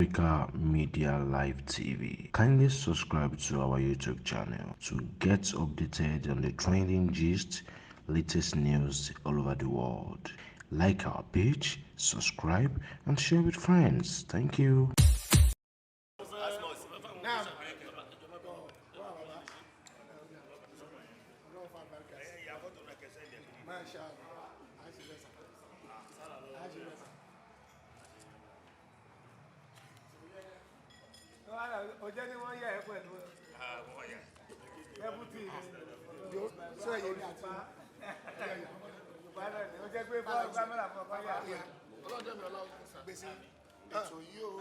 Africa Media Live TV. Kindly subscribe to our YouTube channel to get updated on the trending gist, latest news all over the world. Like our page, subscribe, and share with friends. Thank you. Naam. Masha Allah. Ọjọ́ ni wọ́n yẹ ẹ pẹ̀lú ẹbùtì Sọ èyí ni àti ó jẹ́ pé bọ́ọ̀lù kámẹ́rà fún ọkọ yà. ọlọ́jọ́ mi ọlọ́run gbèsè ètò yìí o,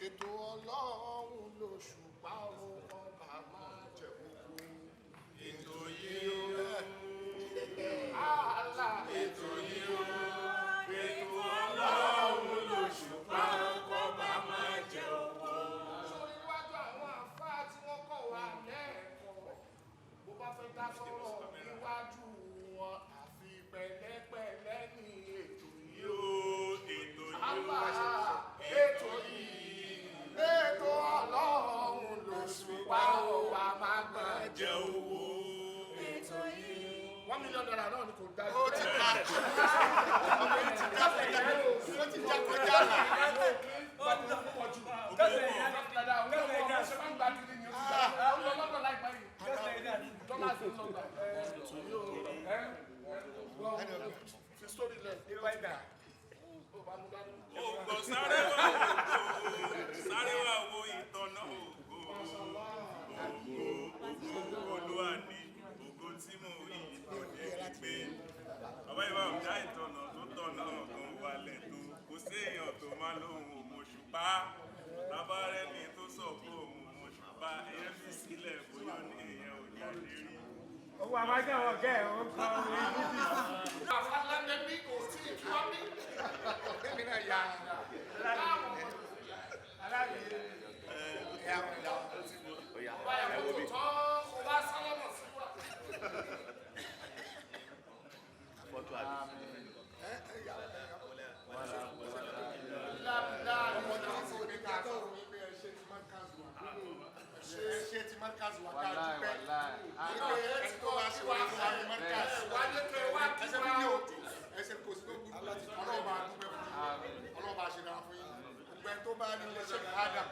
ètò ọlọ́run lóṣùpá o, ọba máa jẹ gbogbo ètò yìí o. Allah ètò yìí o, ètò ọlọ́run lóṣùpá ọba máa jẹ owó. Sórí níwájú àwọn àfáà tí wọ́n kọ̀ wá lẹ́ẹ̀kọ́, bó bá fẹ́ dá sọ́rọ̀ níwájú wọn, àfi pẹ̀lẹ́pẹ̀lẹ́ ní ètò yìí o. Allah ètò yìí, ètò ọlọ́run lóṣùpá ọba máa gbọ́n jẹ owó. Ètò yìí. $1 million náà ni kò dájú. Ó ti ká, ọmọ yìí ti já kọjá, ó ti já kọjá là. Ògo sáré wá ògo, sáré wá wo ìtọ̀nà ògo. Ògo, ògo Olúwa ni ògo tí mo rí ìtọ̀jẹ́ gbígbé. Bàbá ìwà ọ̀gá ìtọ̀nà tó tọ̀nà ọ̀gàn wálẹ̀ tó. Kò sí èèyàn tó máa lóhùn òmòṣùpá. Bàbá rẹ̀ ni tó sọ pé òun òmòṣùpá. Ẹyẹ fi sílẹ̀ bóyá ní èèyàn ò jáde rí. Owó àbájá ọ̀gá ẹ̀ ó ń kọ́ orin fújì. Èmi náà ya ẹ̀yà ẹ̀yà. Ọmọ tí wọ́n ti ká tó mi pé ẹ ṣe ti Markaz wa. Ẹ ṣe ti Markaz wa ká dúpẹ́. Wípé ẹni tó bá ṣe wọlé fún wa ní Markaz. Ẹ ṣe fídíò, ẹ ṣe kò sí tó burú. Ọlọ́run bá dúpẹ́ fún yín. Ọlọ́run bá ṣe dára fún yín. Gbogbo ẹni tó bá ní ilé ṣe Adam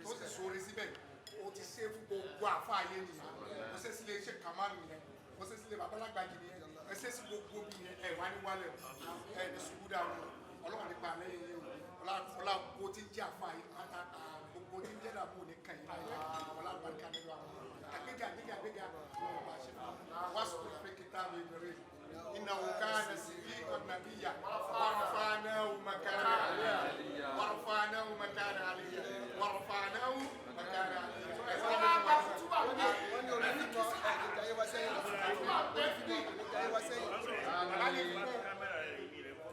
tó sì sóore síbẹ̀, ó ti ṣe fún gbogbo àfáàyè nìyẹn. Ó ṣe sílé ṣe Kamal nìyẹn. Ó ṣe sílé babalágbàjì nìyẹn. Ẹ ṣe sí gbogbo bí yẹn. Ẹ wá ní wálẹ̀ ẹ ní ṣubú dànù. Ọlọ́run nípa lẹ́yìn yìí o. Ọlá gbogbo tí ń jẹ́ àfáàyè pátá, gbogbo tí ń jẹ́ dàbò ní kàn yín láyé. Ọlá àlùbáríkà nínú àwọn. Àgbéga àgbéga àgbéga wọn bá ṣe fún wa. Wá sọ̀rọ̀ pé kìtà mi bẹ̀rẹ̀. Innahu kana siddiqan nabiyya wa rafa'nahu makana aliyya. Wa rafa'nahu makana aliyya. Wa rafa'nahu makana aliyya. Ẹ sọ́dọ̀ Wọ́n ní orí fífọ́ àgbèjà yé wa sẹ́yìn. Àgbèjà yé wa sẹ́yìn. Bàbá lè fi kún.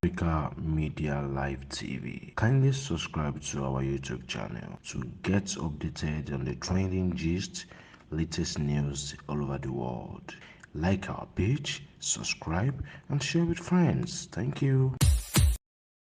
Africa Media Live TV. Kindly subscribe to our YouTube channel to get updated on the trending gist, latest news all over the world. Like our page, subscribe, and share with friends. Thank you.